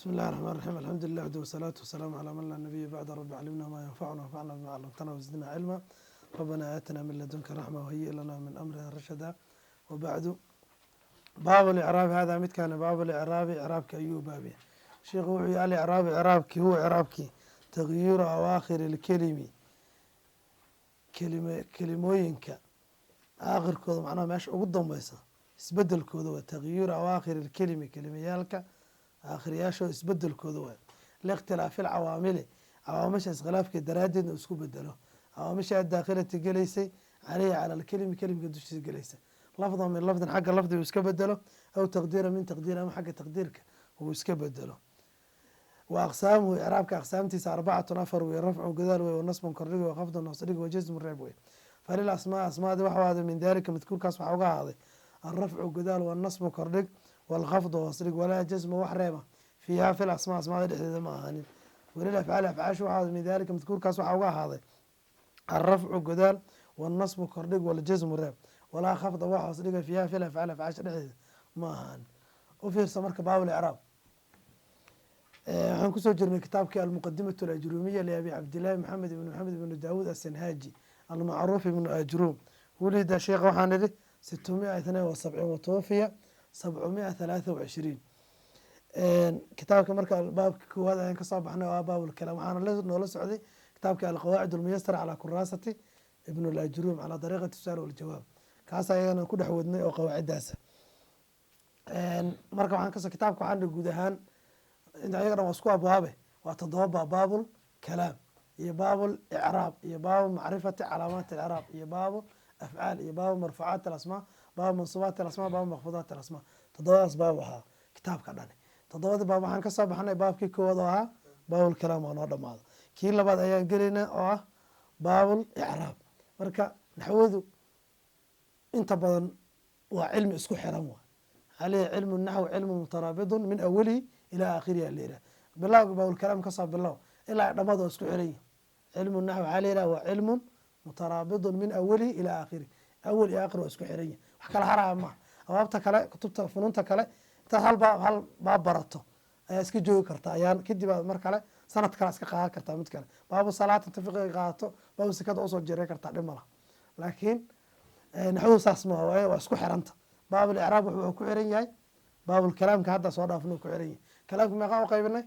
بسم الله الرحمن الرحيم، الحمد لله وحده، والصلاة والسلام على من لا نبي بعد. رب علمنا ما ينفعنا وانفعنا بما علمتنا وزدنا علما. ربنا آتنا من لدنك رحمة وهيئ لنا من أمرنا رشدا. وبعد، باب الإعراب. هذا midkaan باب الإعراب، إعرابka ayuu baab yahay. Sheikhu wuxuu yihi: الإعراب، إعرابki، هو إعرابki، تغيير أواخر الكلم، kelime kelimooyinka aakhirkooda, macnaha meesha ugu dambeysa isbedelkooda waa تغيير أواخر الكلم، kelimayaalka aakhiriyaashooda isbedelkooda waay، لاختلاف العوامل، cawaamisha iskhilaafka daraaddeedna isku bedelo, cawaamisha الداخلة gelaysay، عليه، على الكلم، kelimka dushiisa gelaysa، لفظا من لفظ، xagga lafdiga uu iska bedelo، أو تقديرا من تقدير، ama xagga taqdiirka uu iska bedelo. وأقسامه، icraabka aqsaamtiisa، أربعة، afar wey: رفع، godaal wey، ونصب، kordhig wey، وخفض، hoos dhig، وجزم، reeb wey. فللأسماء، asmaadi waxa ahaaday، من ذلك، madkuurkaas waxaa uga ahaaday، الرفع، godaal، والنصب، kordhig، والخفض، hoos dhig، ولا جزم، wax reeba، فيها، في الأسماء، asmaada dhexdeeda ma ahaanin. وللأفعال، afcaasha waxa ahaaday، من ذلك، madkuurkaas waxaa uga ahaaday، الرفع، godaal، والنصب، kordhig، والجزم، reeb، ولا خفض، wax hoos dhiga، فيها، في الأفعال، afcaasha dhexdeeda ma ahaanin. U fiirsa marka باب الإعراب. Waxaan kusoo jirnay kitaabkii المقدمة الأجرومية لأبي عبد الله محمد بن محمد بن داود السنهاجي المعروف بن أجروم. ولد sheekha, waxaan idhi, 672 وتوفي 723. Kitaabka marka baabka koowaad ayaan kasoo baxnay oo ah باب الكلام. Waxaana noola socday kitaabka القواعد الميسرة على كراسة ابن الأجروم على طريقة السؤال والجواب. Kaas ayagana ku dhex wadnay oo qawaaciddaasa. Marka waxaan kasoo kitaabka waxaan guud ahaan ayaga dhan waa isku abwaabe, waa toddoba baab: باب الكلام iyo باب الإعراب iyo باب معرفة علامات الإعراب iyo باب أفعال iyo باب مرفوعات الأسماء، باب منصوبات الأسماء، باب مخفوضات الأسماء. Toddobadaas baab ahaa kitaabka dhani. Toddobadii baab waxaan kasoo baxnay baabkii koowaad oo ahaa باب الكلام, waa noo dhamaado. Kii labaad ayaan gelaynaa oo ah باب الإعراب. Marka naxwadu inta badan waa cilmi isku xiran. Waa waxaa leeyahay علم النحو علم مترابط من أوله إلى آخره la yidhaha. Bilowga باب الكلام kasoo bilow ilaa dhammaad waa isku xiran yihi. علم النحو waxaa la yidhaha waa علم مترابط من أوله إلى آخره. Awal iyo aakhir waa isku xiran yihi, wax kala haraya maaha. Abaabta kale, kutubta funuunta kale, intaad hal baab, hal baab barato ayaa iska joogi karta, ayaan kadib aad mar kale sanad kale iska qaadan kartaa mid kale. باب الصلاة inta fiqiga qaadato, baabu sekada usoo jiray kartaa, dhib malaha. Laakiin naxwadu saas ma waaye, waa isku xiranta. باب الإعراب wuxuu ku xiran yahay باب الكلام ka hadda soo dhaafna ku xiran yahay. Kalaamka meeqaan u qaybinay?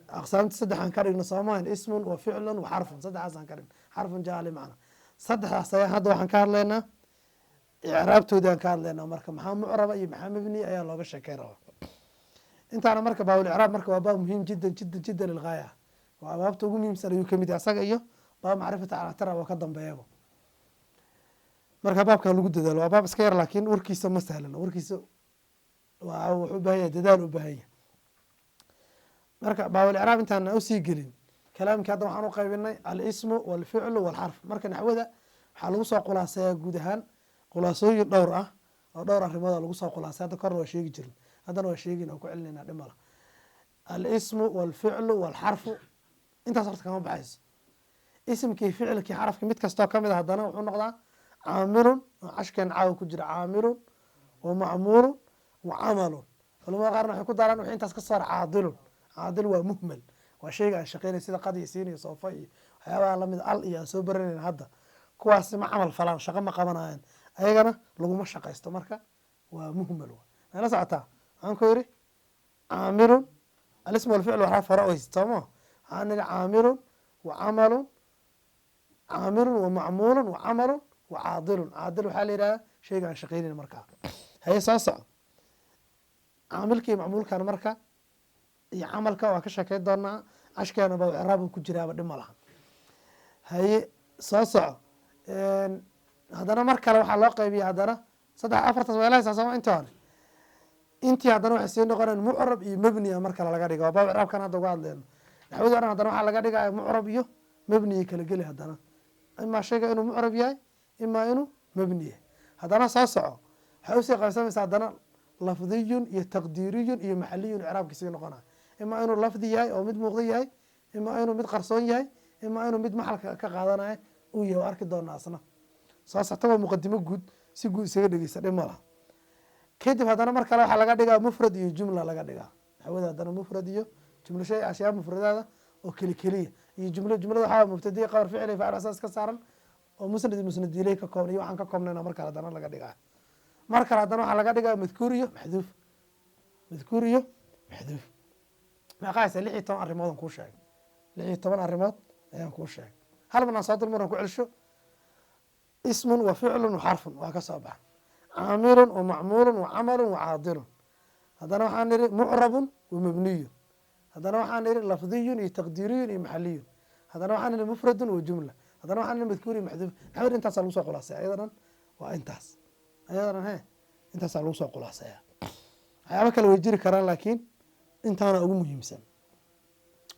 Aqsaamta saddexaan ka dhigno soomahan: اسم وفعل وحرف. Saddexaasaan ka dhigno, حرف جاء لمعنى. Saddexdaas ayaa hadda waxaan ka hadlaynaa, icraabtoodaan ka hadlaynaa. Marka maxaa mucraba iyo maxaa mabni ayaa looga sheekey rabaa intaana. Marka باب الإعراب marka waa baab muhiim جدا جدا جدا للغاية, waa abaabta ugu muhiimsan ayuu kamid yahay, asaga iyo baab معرفة علامات waa ka dambeeyaba. Marka baabkan lagu dadaalo, waa baab iska yar, laakiin warkiisa ma sahlana. Warkiisa waa wuxuu u baahan yahay dadaal u baahan yahay. Marka باب الإعراب intaan usii gelin, kalaamki hadda waxaan u qaybinay الاسم والفعل والحرف. Marka naxwada waxaa lagu soo khulaaseeyaa guud ahaan khulaasooyin dhowr ah oo dhowr arrimooda lagu soo khulaasay. Hadda korna waa sheegi jirin, haddana waa sheegin oo ku celinayna, dhib mala. الاسم والفعل والحرف, intaas horta kama baxayso. Isimkii, ficilkii, xarafkii, mid kastoo kamid a haddana wuxuu noqdaa عامل oo cashkeen caawa ku jira, عامل ومعمول وعمل. Culamada qaarna waxay ku daraan wixii intaas ka saar عاطل. عاطل waa مهمل, waa shayga aan shaqeynay, sida قد iyo سين iyo سوف iyo waxyaabaha lamid, ال iyo aan soo baranayn hadda. Kuwaasi ma camal falaan, shaqo ma qabanayaan, ayagana laguma shaqaysto. Marka waa مهمل. Wa la socotaa waxaan ku yidhi عامل, الاسم والفعل waxaa fara oysid sooma. Waxaan nidhi عامل وعمل، عامل ومعمول وعمل وعاطل. عاطل waxaa la yidhaha shayga aan shaqeynayn. Markaa haye, soo soco. Caamilka iyo macmuulkan marka iyo camalka waa ka sheekey doonaa, cashkeena ba icraab ku jiraaba, dhib ma laha. Haye, soo soco. Haddana mar kale waxaa loo qaybiya haddana saddex, afartaas waa ilahaysaa sooma? Intii hore, intii haddana waxay sii noqonayaan mucrab iyo mebni a mar kale laga dhiga. Waa baab icraabkan hadda uga hadleyno. Naxwadi o dhan haddana waxaa laga dhigaya mucrab iyo mebni kala geli. Haddana imaa shayga inuu mucrab yahay, imaa inuu mebni yahay. Haddana soo soco, waxay usii qaybsamaysaa haddana لفظي iyo تقديري iyo محلي. Icraabki sii noqonaya imaa inuu lafdi yahay oo mid muuqda yahay, imaa inuu mid qarsoon yahay, imaa inuu mid maxalka ka qaadanaya uu yahay. Waa arki doonaa asna. Soo socta, waa muqadimo guud, si guud isaga dhegeysa, dhib ma laha. Kadib haddana mar kale waxaa laga dhigaa mufrad iyo jumla laga dhigaa. Naxwada haddana mufrad iyo jumlo, shay ashyaa mufradaada oo keli keliya iyo jumlo. Jumlada waxaa mubtadiya, qabar, ficil, faacil asaas ka saaran oo musnad iyo musnad ilay ka kooban iyo waxaan ka koobnayna. Mar kale haddana laga dhigaa, mar kale haddana waxaa laga dhigaa madkuur iyo maxduuf. Madkuur iyo maxduuf meeqa haysa? 16 arrimood aan kuu sheegay, 16 arrimood ayaan kuu sheegay. Hal mar aan soo dulmaran ku celsho: ismun wa ficlun wa xarfun waa ka soo baxa, caamilun wa macmuulun wa camalun wa caadilun. Haddana waxaan nidhi mucrabun wa mabniyun. Haddana waxaan nidhi lafdiyun iyo taqdiiriyun iyo maxaliyun. Haddana waxaan nidhi mufradun wa jumla. Haddana waxaan nidhi madkuur iyo maxduuf. Naxwada intaasaa lagu soo khulaasaya ayada dhan, waa intaas ayada dhan. Intaasaa lagu soo khulaasaya. Waxyaaba kale way jiri karaan, laakiin intaana ugu muhiimsan.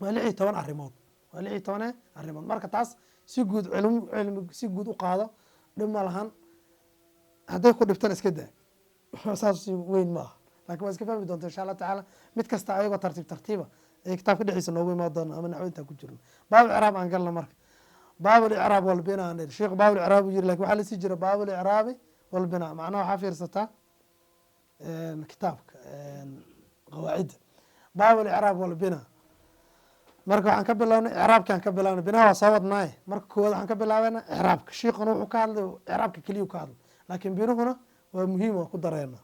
Waa 16 arrimood, waa 16 arrimood. Marka taas si guud cilmi cilmi si guud u qaado, dhib ma lahan. Hadday ku dhibtana iska daa, saas si weyn ma aha, lakin waa iska fahmi doonta insha Allah tacaala. Mid kasta ayagoo tartiib tartiiba ay kitaabka dhexdiisa noogu imaan doona ama naxwo intaan ku jirno. Baab icraab aan galna. Marka baab licraab walbina aan iri, sheekh baab licraab uu yiri, lakin waxaa lasii jira baab licraabi walbina. Macnaha waxaa fiirsataa kitaabka qawaacidda, baab licraab walbina. Marka waxaan ka bilownay icraabkaan ka bilownay, binaha waa soo wadnaaye. Marka koowaad waxaan ka bilaabayna icraabka. Shiikhuna wuxuu ka hadlay icraabka keliyu ka hadlay, laakiin binuhuna waa muhiim, waa ku dareena.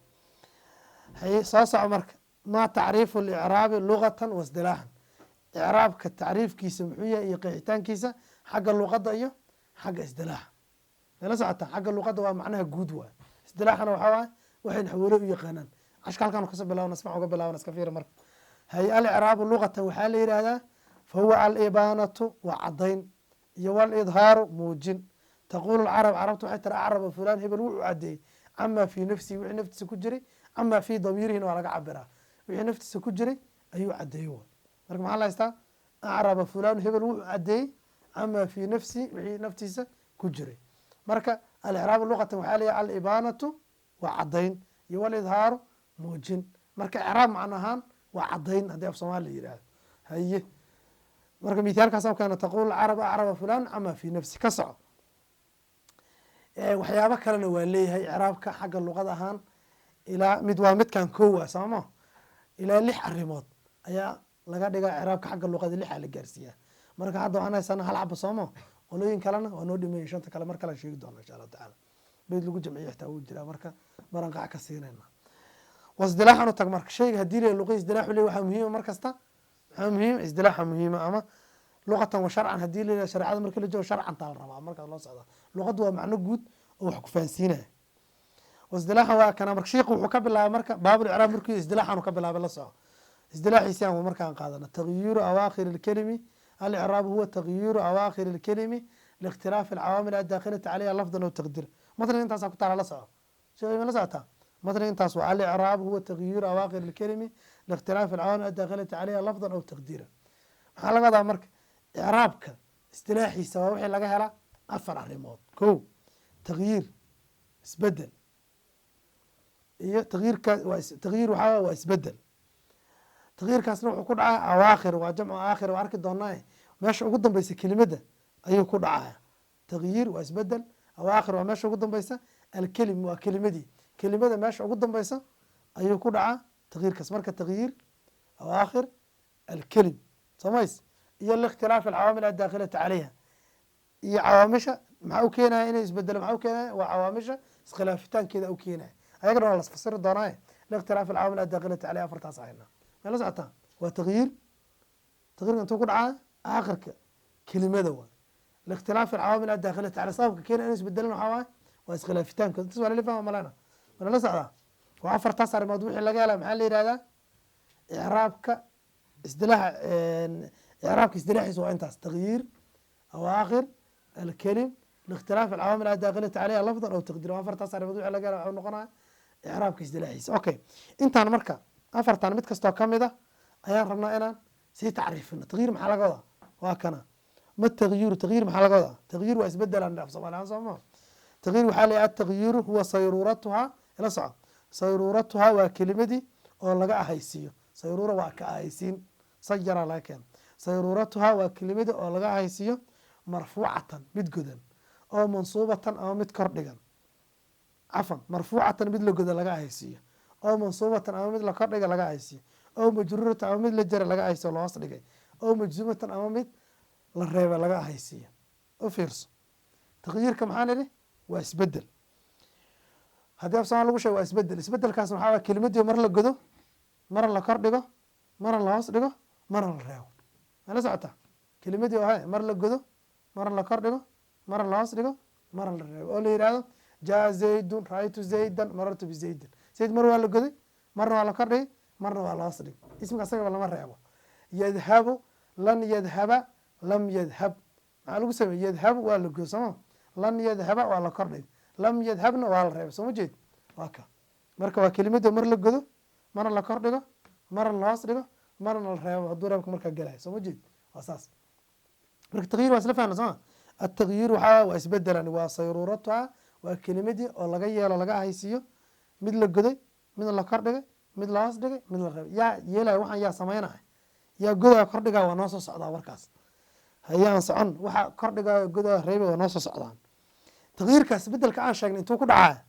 Haye, soo soco. Marka ma tacriifu licraabi lugatan wa isdilaaxan? Icraabka tacriifkiisa muxuu yahay iyo qeexitaankiisa xagga luqadda iyo xagga isdilaaxa? Mala socotaa? Xagga luqadda waa macnaha guud waay, isdilaaxana waxaa waaye waxay naxwoole u yaqaanaan. Cashka halkaan kasoo bilaabna, sifac uga bilaabna, iska fiiri. Marka haye, alicraabu luqatan waxaa la yidhahdaa fahuwa alibaanatu, waa caddayn, iyo walidhaaru, muujin. Taqulu carab, carabtu waxay tiri: acraba fulan, hebel wuxuu caddeeyey, cama fii nafsihi, wixii naftiisa ku jiray, cama fii damiirihina waa laga cabiraa, wixii naftiisa ku jiray ayuu caddeeyey wa. Marka maxaa la haystaa? Acraba fulan, hebel wuxuu caddeeyey, cama fii nafsihi, wixii naftiisa ku jiray. Marka alicraabu luqatan waxaa la yihi alibaanatu, waa caddayn, iyo walidhaaru, muujin. Marka icraab macno ahaan waa caddayn haddii af soomaali la yihahdo. Haye, marka mithaalkaas keena: taqulu carab acraba fulan cama fii nafsi. Ka soco. Waxyaabo kalena waa leeyahay icraabka xagga luqad ahaan. Ilaa mid waa midkan kowa sooma, ilaa lix arrimood ayaa laga dhigaa icraabka xagga luqada, lixaa la gaarsiiyaa. Marka hadda waxaan haysanaa hal xaba sooma, qolooyin kalena waa noo dhimeeyey. Shanta kale mar kale sheegi doona insha Allahu tacaala. Beyd lagu jamciyo xitaa wuu jiraa, marka maran qac ka siinayna. Wasdilaaxan u tag. Marka shayga hadii la luqa isdilaaxu leey, waxaa muhiima mar kasta, maxaa muhiim? Isdilaaxa muhiima. Ama luqatan wa sharcan hadii la yidhaha, shareecada marka la joogo sharcan taa la rabaa markaas loo socdaa. Luqaddu waa macno guud oo wax ku fahansiinaya. Wasdilaaxan waa kana. Marka shiiku wuxuu ka bilaabay marka baabul icraab markii isdilaaxan uu ka bilaabay, la soco isdilaaxiisi aan markaan qaadana: tagyiiru awaakhir ilkelimi. Alicraabu huwa tagyiiru awaakhir ilkelimi liikhtilaafi alcawaamil adaakhilati calayha lafdan aw taqdiir. Matniga intaasaa ku taala, la soco sheekh, ma la socotaa? Matniga intaas waa: alicraabu huwa tagyiiru awaakhir ilkelimi liikhtilaafi alcawaamil adaakhilati calayha lafdan aw taqdiira. Maxaa laga wadaa? Marka icraabka istilaaxiisa waa wixii laga helaa afar arrimood. Ko, tagyiir, isbedel, iyo tagyiirka waa tagyiir, waxaa waa isbedel. Tagyiirkaasna wuxuu ku dhacaa awaakhir, waa jamcu aakhir, waa arki doonaa, meesha ugu dambeysa kelimada ayuu ku dhacaya. Tagyiir waa isbedel, awaakhir waa meesha ugu dambeysa, alkelim waa kelimadii, kelimada meesha ugu dambeysa ayuu ku dhacaa tagyiirkaas. Marka tagyiir awaakhir alkelim samays iyo likhtilaafi alcawaamil adaakhilati calayha, iyo cawaamisha maxaa u keenaya inay isbedelo? Maxaa u keenaya? Waa cawaamisha iskhilaafitaankeeda u keenaya. Ayagana waa lasfasiri doonaaye. Likhtilaafi alcawaamil adaakhilati calayha, afartaas hayna, ma la socotaa? Waa tagyiir. Tagyiirka intuu ku dhacaa? Aakhirka kelimada waa likhtilaafi alcawaamil adaakhilati caleyha. Sababka keena inay isbedelan waxaa waaye waa iskhilaafitaankooda. Intaas waa lala fahma malena, ma lala socdaa? Waa afartaas arrimood wixii laga helaa. Maxaa la yihahdaa icraabka isdilaaxa? Icraabka isdilaaxiisa waa intaas: tagyiir awaakhir alkelim likhtilaafi alcawaamil adaakhilati caleyha lafdan aw taqdiir. Waa afartaas arrimood wixii laga hela wuxuu noqonaya icraabka isdilaaxiisa. Okay, intaan marka afartan mid kastoo kamid a ayaan rabnaa inaan sii tacriifino. Tagyiir maxaa laga wadaa? Waa kana: ma tagyiiru? Tagyiir maxaa laga wadaa? Tagyiir waa isbedelan af Soomaali ahaan soo ma. Tagyiir waxaa la atagyiiru huwa sayruuratuhaa, ila soco, sayruuratuhaa waa kelimadii oo laga ahaysiiyo. Sayruura waa ka ahaysiin, sayara laga keeno. Sayruuratuhaa waa kelimadii oo laga ahaysiiyo marfuucatan, mid godan, oo mansuubatan, ama mid kor dhigan. Cafan, marfuucatan, mid la goda laga ahaysiiyo, oo mansuubatan, ama mid la kordhiga laga ahaysiiyo, Ow majruuratan, ama mid la jara laga ahaysiyo, loo hoos dhigay. Ow majzuumatan, ama mid la reeba laga ahaysiiyo. U fiirso, takyiirka maxaan idhi? Waa isbedel. Haddii af Somaali lagu sheego, waa isbedel. Isbedelkaas maxaa waa? Kelimadii mar la godo, marna la kor dhigo, marna la hoos dhigo, marna la reebo. Ma la socotaa? Kelimadii oo he mar la godo, marna la kor dhigo, marna la hoos dhigo, marna la reebo, oo la yihahdo jaa zaydun, raaytu zaydan, marartu bizaydin. Zayd mar waa la goday, marna waa la kor dhigay, marna waa la hoos dhigay. Ismika asagaba lama reebo. Yadhabu, lan yadhaba, lam yadhab, maxaa lagu sameeyey? Yadhabu waa la godo, sooma? Lan yadhaba waa la kor dhigay, lam yadhabna waa la reebay. Soo ma jeed? Waa ka. Marka waa kelimada mar la godo, marna la kor dhigo, marna la hoos dhigo, marna la reebo, hadduu reebka markaa gelayo. Soo ma jeed? Waa saas. Marka takyiir waa isla fahna, sooma? Attakyiir waxaa waa isbedelan, waa sayruuratuha, waa kelimadii oo laga yeelo, laga ahaysiiyo mid la goday, mid la kor dhigay, mid la hoos dhigay, mid la reebay. Yaa yeelaya waxaan? Yaa samaynaya? Yaa godaya, kor dhigaya? Waa noo soo socdaa warkaas. Hayaan socon. Waxa kor dhigaayo, godaya, reebay waa noo soo socdaan. Takyiirkaas, bedelka aan sheegnay, intuu ku dhacaa?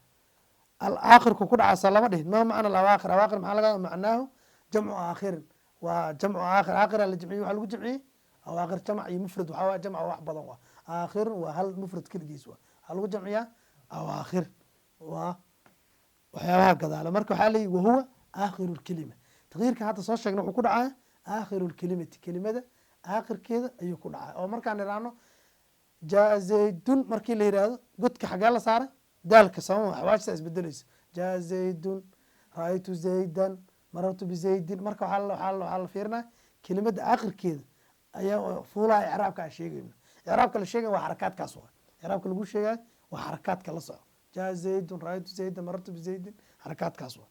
Alaakhirku ku dhacaa. Soo lama dhihin? Ma macna alawaakhir? Awaaqir maxaa laga macnaahu? Jamcu aakhirin, waa jamcu aakhir. Aakhira la jamciyey. Waxaa lagu jamciyey awaaqir. Jamc iyo mufrad waxaa waa jamc wax badan, waa aakhirun, waa hal mufrad keligiis. Waa waxaa lagu jamciyaa awaakhir, waa waxyaabaha gadaala. Marka waxaa leeyihi wahuwa aakhiru lkelima. Takyiirka hadda soo sheegnay wuxuu ku dhacaa aakhiru lkelimati, kelimada aakhirkeeda ayuu ku dhacaa. Oo markaan idhaahno jaa zaydun, markii la yihahdo, godka xagee la saaray? Daalka, sooma? Xawaashta isbedelayso. Jaa zaydun, ra-aytu zaydan, marartu bizaydin. Marka waxaa la fiirinaya kelimada aakhirkeeda ayaa fuulaha. Icraabka aan sheegayno, icraabka la sheegay waa xarakaadkaas. Waa icraabka lagu sheegayo, waa xarakaadka la soco. Jaa zaydun, ra-aytu zaydan, marartu bizaydin, xarakaadkaas waa.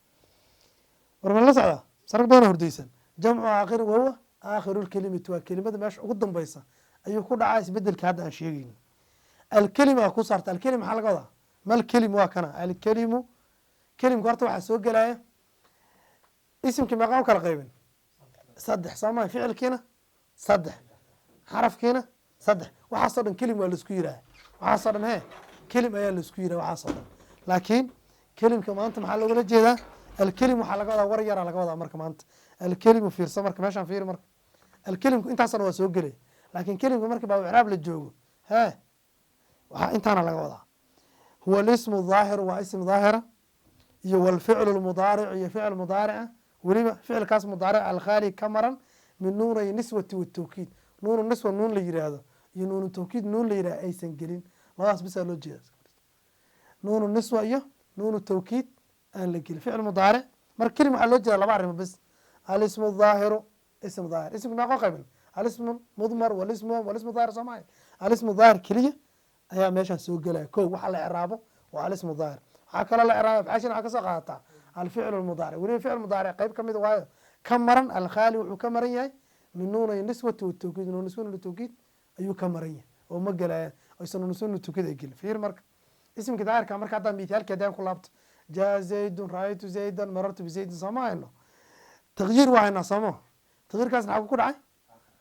War ma la socdaa? Sarag badan hordeysan. Jamcu aakhir, wahuwa aakhiru lkelimati, waa kelimada meesha ugu dambaysa ayuu ku dhacaa isbedelka hadda aan sheegayno. Alkelima waa ku saarta. Alkelima maxaa laga wadaa? Mal kelim waa kana alkelimu. Kelimka horta waxaa soo gelaya isimkii. Meeqaan u kala qaybin? Saddex, soo maa? Ficilkiina saddex, xarafkiina saddex. Waxaasoo dhan kelim waa laisku yiraha. Waxaasoo dhan he kelim ayaa laisku yiraha, waxaasoo dhan. Laakiin kelimka maanta maxaa loogala jeedaa? Alkelim waxaa laga wadaa, war yaraa laga wadaa. Marka maanta alkelimu, fiirso marka meeshaan, fiiri. Marka alkelimku intaasna waa soo gelaya, laakiin kelimka marka baa icraab la joogo he waxaa intaana laga wadaa. Huwa alismu dhaahiru, waa ism dhaahira, iyo walficlu lmudaaric, iyo ficil mudaarica. Weliba ficilkaas mudaaric alkhaali, ka maran, min nuunay niswati watawkiid. Nuunu niswa nuun la yiraahdo iyo nuunu tawkiid nuun la yirahdo aysan gelin. Labadaas bisaa loo jeeda, nuunu niswa iyo nuunu tawkiid aan la gelin ficil mudaaric. Marka kelim waxaa loo jeeda laba arrimo bes: alismu dhaahiru, ism dhaahir. Ismka meeqoo qaybin? Alismu mudmar walismu dhaahir, soo maaha? Alismu dhaahir keliya ayaa meeshaan soo gelaya. Ko waxa la icraabo waa alismu dhaahir. Waxaa kaloo la icraaba afcaashin, waxaa kasoo qaadataa alficlu lmudaaric. Weliba ficil mudaaric qayb kamid waayo ka maran, alkhaali, wuxuu ka maran yahay min nuunay niswati watawkiid. Nuun niswa, nuun tawkiid ayuu ka maran yahay, oo ma gelaya, aysan nuun niswa, nuun tawkiid ay gelin. Fiir marka ismka daahirka. Marka haddaan mithaalki haddaan ku laabto, jaa zaydun, ra-aytu zaydan, marartu bizaydin, sooma hayno? Takyiir waa haynaa, sooma? Takyiirkaas maxaa ku dhacay?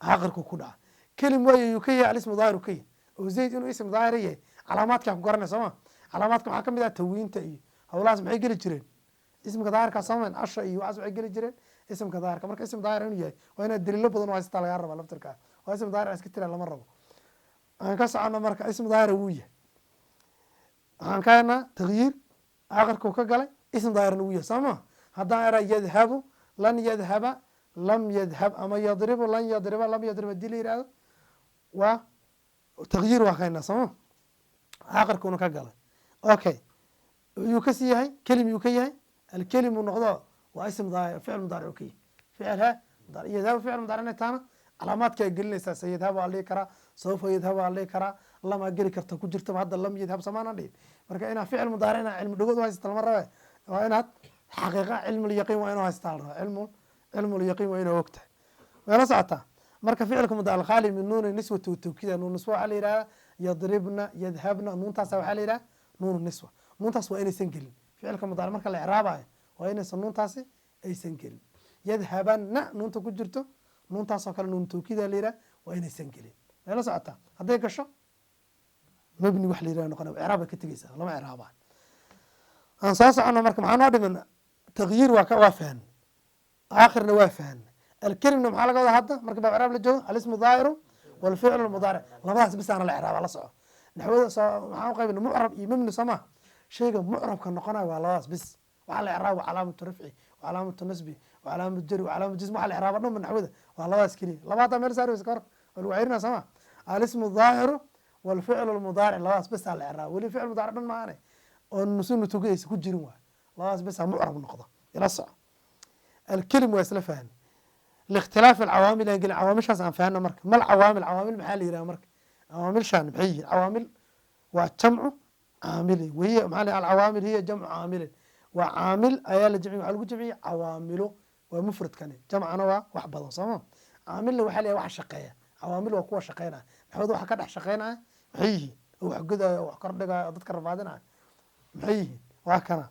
Aakhirku ku dhacay. Kelim waayo yuu ka yahay? Alismu daahir ka yahay. Oo zayd inuu ism daahir yahay calaamaadkaa ku garanay, sooma? Calaamaadka maxaa kamid ah? Tawiinta iyo howlahaas maxay geli jireen? Ismka daahirkaa, sooma? Asha iyo waxaas waxay geli jireen ismka daahirka. Marka ism daahir inuu yahay waa inaad daliilo badan u haysataa lagaa rabaa laftirkaa. Waa ism daahir iska tiraa lama rabo. Aan ka socono. Marka ism daahira wuu yahay, waxaan ka haynaa takyiir aakhirkuu ka galay, ism daahirna wuu yahay, soo ma? Haddaan eraa yadhabu, lan yadhaba, lam yadhab, ama yadribu, lan yadriba, lam yadrib, hadii la yihahdo, waa takyiir waa ka haynaa, sooma? Aakhirkuuna ka galay. Okay, yuu kasii yahay? Kelim yuu ka yahay? Alkelimu noqdo, waa ism daahir, ficil mudaaric ka yahay. Ficil ha mudaaric, yadhabu ficil mudaaric inay taana calaamaadka ay gelinaysaa. Se yadhabu waa la dhihi karaa, sawfa yadhabu waa la dhihi karaa, lamaa geli karta ku jirtaba hadda lam yadhab samaana dhihin. Marka inaa ficil mudaaric inaa cilmi dhagood u haysata lama rabe, waa inaad xaqiiqa cilmulyaqiin waa inuu haystaa la rabaa. Cilmulyaqiin waa inaa og tahay. Way la socotaa? Marka ficilka mudaaric alkhaali min nuuni niswati watawkiida. Nuun niswa waxaa la yihahdaa yadribna, yadhabna. Nuuntaasa waxaa la yihahda nuunu niswa. Nuuntaas waa inaysan gelin ficilka mudaaric marka la icraabayo, waa inaysan nuuntaasi aysan gelin. Yadhabana nuunta ku jirto, nuuntaasoo kale nuun tawkiida la yihah, waa inaysan gelin. Way la socotaa? Hadday gasho mabni wax la yihah noqona, icraab bay ka tegeysaa, lama icraabayo. Aan soo socono. Marka maxaa noo dhiman? Takyiir waa ka waa fahan. Aakhirna waa fahanay. Alkelimna maxaa laga wadaa hadda marka baab icraab la joogo? Alismu dhaahiru walficlu lmudaaric, labadaas bisaana la icraaba. La soco naxwada soo maxaan u qaybina? Mucrab iyo mabni, soo maha? Shayga mucrabka noqonayo waa labadaas bis. Waxaa la icraab calaamatu rafci, calaamatu nasbi, calaamatu jari, calaamatu jism. Waxa la icraaba dhan ba naxwada waa labadaas keliya. Laba haddaa meel saari waysa ka hor waa lagu ceyrinaa, soo ma? Alismu dhaahiru walficlu lmudaaric, labadaas bisaa la icraaba. Weli ficil mudaaric dhan maahane oo nusu nutugaysa ku jirin waay. Labadaas bisaa mucrab noqdo. Ila soco, alkelim waa isla fahmi. Likhtilaaf alcawaamil aan gelin, cawaamishaas aan fahno marka. Mal cawaamil? Cawaamil maxaa la yidhaha marka? Cawaamilshaan maxay yihiin? Cawaamil waa jamcu caamilin, wahiya maxaa la alcawaamil hiya jamcu caamilin. Waa caamil ayaa la jamciye, waxaa lagu jamciyey cawaamilo. Waa mufradkani, jamcana waa wax badan, sooma? Caamilna waxaa la yidhaha wax shaqeeya. Cawaamil waa kuwa shaqeynaya naxwada. Waxa ka dhex shaqeynaya maxay yihiin oo wax godaya oo wax kordhigaya oo dadka rafaadinaya maxay yihiin? Waa kana,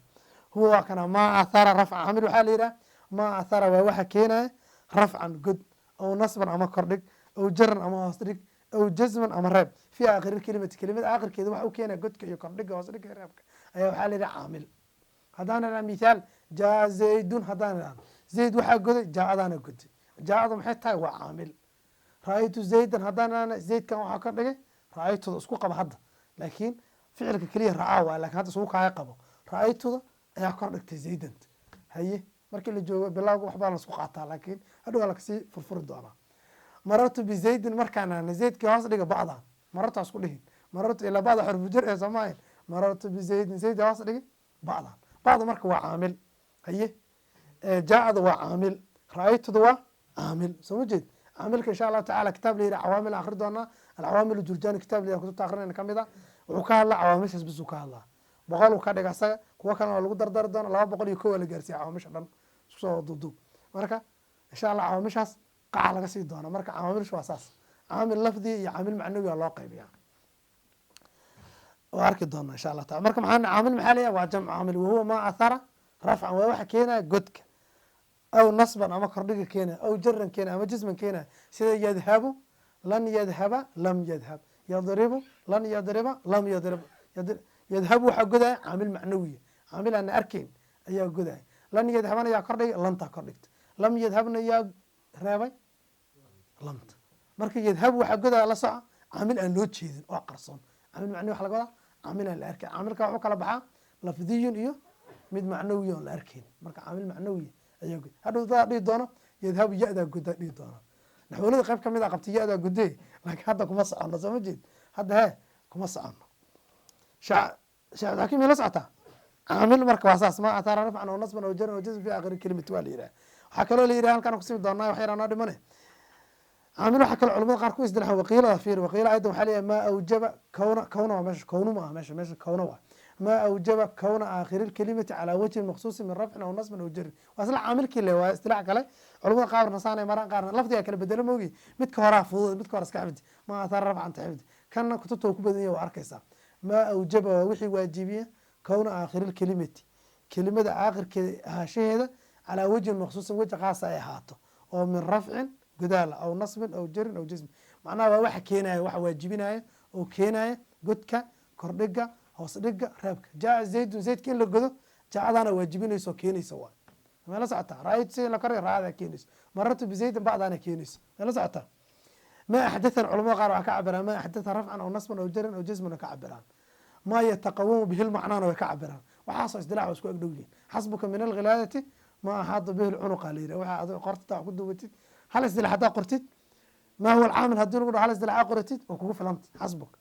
huwa waa kana maa athara rafca. Caamil waxaa la yidhaha maa athara, waa waxa keenaya rafcan, god, aw nasban ama kordhig, aw jaran ama hoos dhig, aw jazman ama reeb, fi aakhiri kelimati, kelimada aakhirkeeda waxa u keenaya godka iyo kordhiga, hoos dhigga iyo reebka ayaa waxaa la yidhaha caamil. Haddaan idhaha mithaal jaa zaydun, haddaan idhahno zayd waxaa goday, jaa-adaana goday. Jaa-ada maxay tahay? Waa caamil. Ra-aytu zaydan haddaan idhahno, zaydkan waxaa ka dhigay ra-aytuda. Isku qaba hadda, laakiin ficilka keliya racaa waay, lakin hadda isugu kaaya qabo. Ra-aytuda ayaa kor dhigtay zaydanta. Haye, markii la joogo bilowga waxbaa lasku qaataa, laakiin hadhow waa lakasii furfuri doonaa. Marartu bizaydin markaan ahna, zaydkii hoos dhiga ba'dan. Marartu isku dhihin, marartu ilaa ba'da xurfu jar ee soomaahin. Marartu bizaydin, zaydkii hoos dhigay ba'dan. Ba'da marka waa caamil. Haye, jaa-ada waa caamil, ra-aytuda waa caamil, soo ma jeed? Caamilka insha Allahu tacala kitaab la yidhi cawaamil akhri doonaa, Alcawaamil Jurjani kitaab la yidhaha, kutubta akrinayna kamid a. Wuxuu ka hadlaa cawaamishaas bisuu ka hadlaa. 100 uu ka dhiga asaga, kuwo kalena waa lagu dardari doona. 201 waa la gaarsiiya cawaamisha dhan isku soo duuduub. Marka insha Allah cawaamishaas qaca laga sii doona. Marka cawaamisha waa saas, caamil lafdi iyo caamil macnawi waa loo qaybiyaa, waa arki doona insha Allah taala. Marka maxaa caamil maxaa leeyahay? Waa jamcu caamil. Wahuwa maa athara rafcan, waa waxa keenaya godka, aw nasban ama kordhiga keenaya, aw jaran keenaya, ama jisman keenaya. Sida yadhabu, lan yadhaba, lam yadhab, yadribu, lan yadriba, lam yadrib. Yadhabu waxaa godaya caamil macnawiya, caamil aan arkayn ayaa godaya. Lan yadhabana yaa kordhigay? Lantaa kordhigta. Lam yadhabna yaa reebay? Lamta. Marka yadhabu waxaa godaya, la soca, caamil aan loo jeedin oo qarsoon. Caamil macnawi waxa laga wadaa caamil aan la arkayn. Caamilka wuxuu kala baxaa lafdiyun iyo mid macnawiya oon la arkayn. Marka caamil macnawiya ayaa god. Hadhow dadaa dhihi doono yadhabu ya-daa goda dhihi doona. Naxwalada qayb kamid a qabtay ya-daa godee, laakiin hadda kuma socono, soo ma jeed? Hadda he kuma socono. Sheekh Cabdixakiim la socotaa? Caamil marka waa saas, ma athara rafcan aw nasban aw jaran aw jazm fi aakhiri kelimati waa la yidhaha. Waxaa kaloo la yidhaha, halkaan kusimi doonaa, wax yaraa noo dhimane. Caamil waxaa kaloo culamada qaar ku isdilaxan waqiilada. Fiir waqiila aydan, waxaa leeyahay maa awjaba kawna. Kawna waa meesha, kawnu ma aha meesha, meesha kawna waa maa awjaba kawna aakhiri lkelimati calaa wajhin maqsuusin min rafcin aw nasbin aw jarin. Waa isla caamilkii le, waa istilaax kale. Culamada qaarna saanay maraan, qaarna lafdigaa kala bedelo moogi. Midka horaa fudud, midka hore iska xifdi, maa athara rafcan ta xifdi. Kanna kutubta uu ku badan yahay, waa arkaysaa. Maa awjaba waa wixii waajibiya kawna aakhiri lkelimati, kelimada aakhirkeeda ahaanshaheeda, calaa wajhin maqsuusin, weji khaasa ay ahaato, oo min rafcin godaala, aw nasbin, aw jarin, aw jismin. Macnaha waa waxa keenaya, waxa waajibinaya oo keenaya godka, kordhiga, hoos dhiga, reebka. Jaa zaydun, zaydka in la godo jaacadaana waajibinaysa oo keenaysa. Waa meela socotaa? Ra-aytu zayd la kordhiga ra-adaa keenayso, marartu bizaydin bacdaana keenayso. Meela socotaa? Ma axdathan culamada qaar waxaa ka cabiraan ma axdatha rafcan aw nasban aw jaran aw jisman ka cabiraan, maa yataqawamu bihi lmacnaana way ka cabiraan. Waxaasoo isdilaac waa isku agdhow yihiin. Xasbuka min alghilaadati ma axaada bihi lcunuqa la yidhah. Waxa adiga qortid wax ku duubatid, hal isdilaax haddaa qortid, ma huwa alcaamil haddii lagu dhaho, hal isdilaax aa qoratid waa kugu filanta. Xasbuk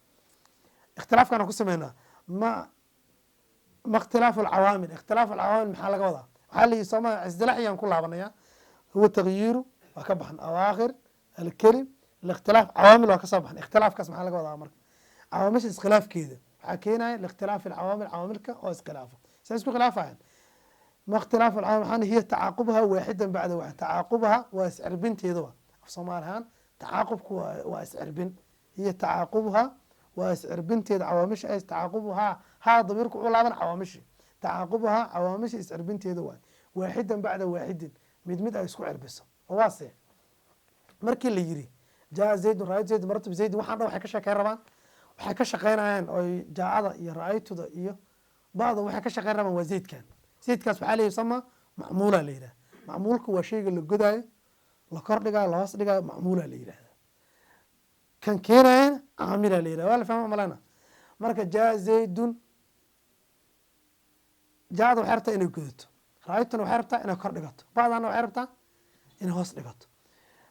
ikhtilaafkaan ku sameynaa. Ma ikhtilaafu alcawaamil? Ikhtilaafu alcawaamil maxaa laga wadaa? Waxaa la yihi sooma isdilaaxiyaan ku laabanaya, huwa tagyiiru waa ka baxan awaakhir alkelim likhtilaaf cawaamil, waa kasoo baxan. Ikhtilaafkaas maxaa laga wadaa? Marka cawaamisha iskhilaafkeeda waxaa keenaya likhtilaafi alcawaamil, cawaamilka oo iskhilaafo. Say isku khilaafayaan? Ma ikhtilaafu alcawaamil? Waxaana hiya tacaaqubuha waaxidan bacda waaxid. Tacaaqubuha waa iscirbinteeda, wa af soomaali ahaan tacaaqubku waa iscirbin. Hiya tacaaqubuha waa iscirbinteeda cawaamisha ay tacaaqubuhaa. Haa, damiirku wuxuu laaban cawaamishi. Tacaaqubuhaa cawaamisha iscirbinteeda waay, waaxidan bacda waaxidin, mid mid ay isku cirbiso. Oo waase markii la yiri jaa zaydun, ra-aytu zaydun, marartu bizaydin, waxaan dhan waxay ka sheekeyn rabaan, waxay ka shaqeynayaan oy jaacada iyo ra-aytuda iyo ba'da waxay ka shaqeyn rabaan waa zaydkan. Zaydkaas waxaa la yusama macmuula la yidhaha. Macmuulka waa shayga la godaayo, la kor dhigaayo, la hoos dhigaayo, macmuulaa la yidhahdaa. Kan keenayana caamilaa la yidhahda. Waa la fahma malena. Marka jaa zaydun, jaada waxay rabtaa inay godato, raaytuna waxay rabtaa inay kor dhigato, bacdana waxay rabtaa inay hoos dhigato.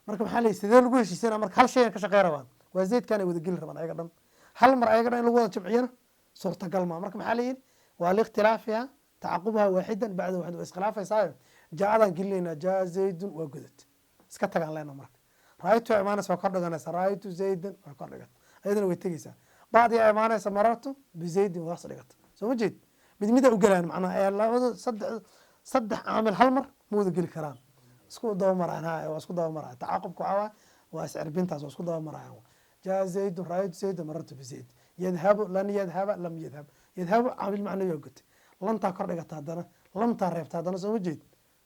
Marka maxaa la sidee lagu heshiisana? Marka hal shay ay ka shaqey rabaan, waa zaydkan ay wada geli rabaan ayaga dhan. Hal mar ayaga dhan in lagu wada jamciyana suurtagal maa. Marka maxaa la yidhi? Waa liikhtilaafiha tacaqubuha waaxidan bacda waaxid, waa iskhilaafaysaa. Jaadan gelinaynaa, jaa zaydun waa godat, iska tagaan leena. Marka raaytu waa imaanaysa, waa kor dhiganaysa, raaytu zaydan waa kor dhigata, ayadana way tegeysaa. Bacdi aa imaanaysa, marartu bizaydin, waa hoos dhigata. Soo ma jeed? Mid mida u galaan macnaha ee labada saddex caamil hal mar ma wada geli karaan, isku daba maraan. Ha, waa isku daba maraan. Tacaqubka waxaa waay waa iscirbintaas, waa isku daba marayaan. Jaa zaydun, raaytu zaydan, marartu bizayd. Yadhabu, lan yadhaba, lam yadhab. Yadhabu caamil macnawi waa gotay, lantaa kor dhigata, haddana lamtaa reebta haddana. Soo ma jeed?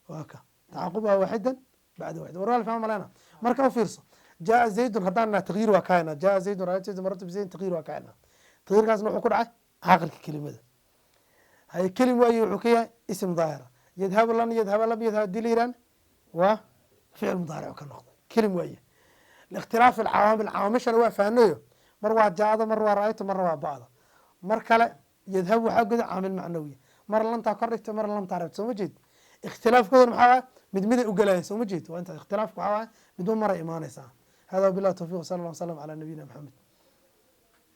Waa ka tacaqubuha waaxidan bacda waaxid. War waa la fahma malena. Marka u fiirso, jaa zaydun haddaan naa tagyiir waa kahaynaa. Jaa zaydun, raaytu zaydun, marartu bizaydin, tagyiir waa kahaynaa. Tagyiirkaasna wuxuu ku dhacay aakhirka kelimada. Hay kelim waaye, wuxuu ka yahay ism daahira. Yadhabu, lan yadhaba, lam yadhab hadii la yidhahna waa ficil mudaaric ka noqday, kelim waaye. Liikhtilaafi alcawaamil, cawaamishana waa fahnayo: mar waa jaada, mar waa raaytu, marna waa bacda. Mar kale yadhabu waxaa goda caamil macnawiya, mar lantaa kor dhigta, mar lamtaa reebta. Soo ma jeed? Ikhtilaafkoodana maxaa waay? Mid miday u galayaan. Soo ma jeed? Waa intaas. Ikhtilaafku waxaa waay midba maray imaanaysaa. Hada wabillahi tawfiq, sala allah wasalam calaa nabiyina Maxamed.